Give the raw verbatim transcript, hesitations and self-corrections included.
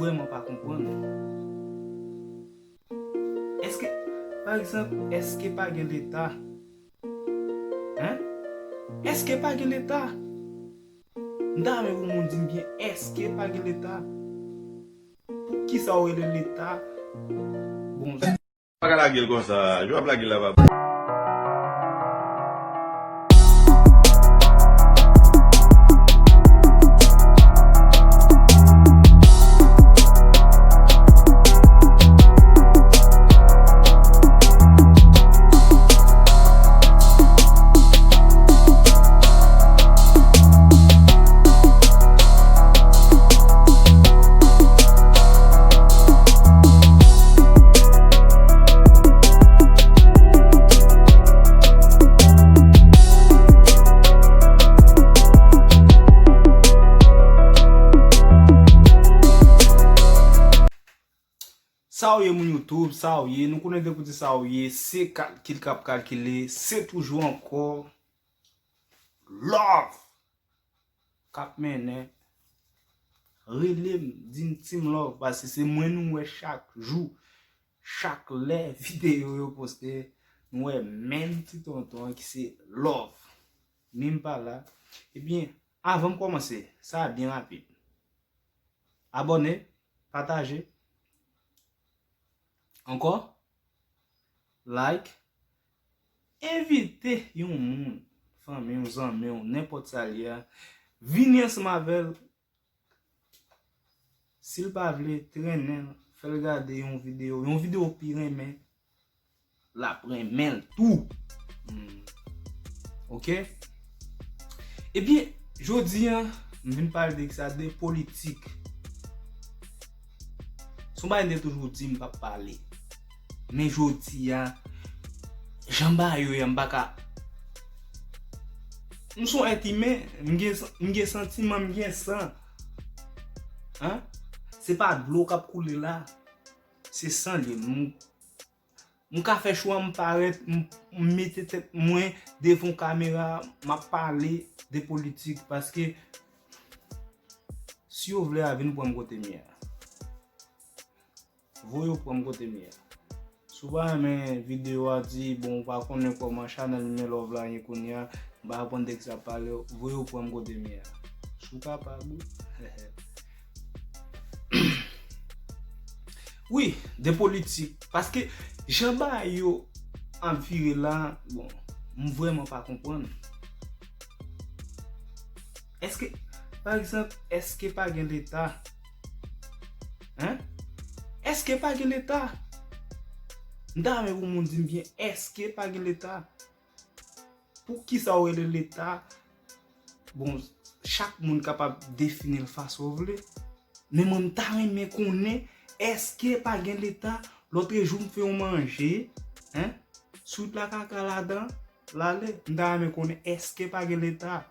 vrèman pa konprann. Èske, pa egzanp, èske pa gen Leta? Hein? Èske pa gen Leta? M ta renmen pou moun di m byen, èske pa gen Leta? Poukisa w rele Leta? Bon, pa ka lage l konsa. Jan w ap lage l la, papa. Sa w ye, moun YouTube, sa w ye? Nou konnen depi w di sa w ye, se kalkil k ap kalkile, se toujou ankò Love k ap mennen. Rele m, di m Team Love, paske se mwen nou wè chak jou, chak lè videyo yo poste, nou wè menm ti tonton an ki se Love. Ni m pa la. Ebyen, avan m kòmanse, sa byen rapid. Abòne, pataje, ankò, like, envite yon moun, fanmi w, zanmi w, nenpòt sa l ye a, vini ansanm avè l. Si l pa vle, trennen l, fè l gade yon videyo, yon videyo w pi renmen, l ap renmen l tou. Hmm. Oke? Ebyen, jodi a, m vin pale de sa, de politik. Se yon bagay m te toujou di m p ap pale. Men jodi a, jan bagay yo ye a, m pa ka. M se yon èt imen, m gen, m gen santiman, m gen san. Hein? Se pa dlo k ap koule la. Se san l ye. M, m ka fè chwa, m parèt, m, m mete tèt mwen devan kamera, m ap pale de politik, paske si yo vle a, vin pran m kote m ye a. Voye yo pran m kote m ye a. Si w pa renmen videyo a, di, bon, ou pa konnen kòman chanèl Men Love la ye kounye a, m pa konn de ki sa ap pale, voye yo pran m kote m ye a. Si w kapab, wi. Wi, de politik. Paske jan bagay yo ap vire la, bon, m vrèman pa konprann. Èske, pa egzanp, èske pa gen Leta? Hein? Èske pa gen Leta? M ta renmen pou moun di m byen, èske pa gen Leta? Poukisa w rele Leta? Bon, chak moun kapab defini l fason w vle. Men mwen, m ta renmen konnen, èske pa gen Leta? Lòtrejou, m fè yon manje, hein? Si w t la kaka ladan, l ale. M ta renmen konnen, èske pa gen Leta?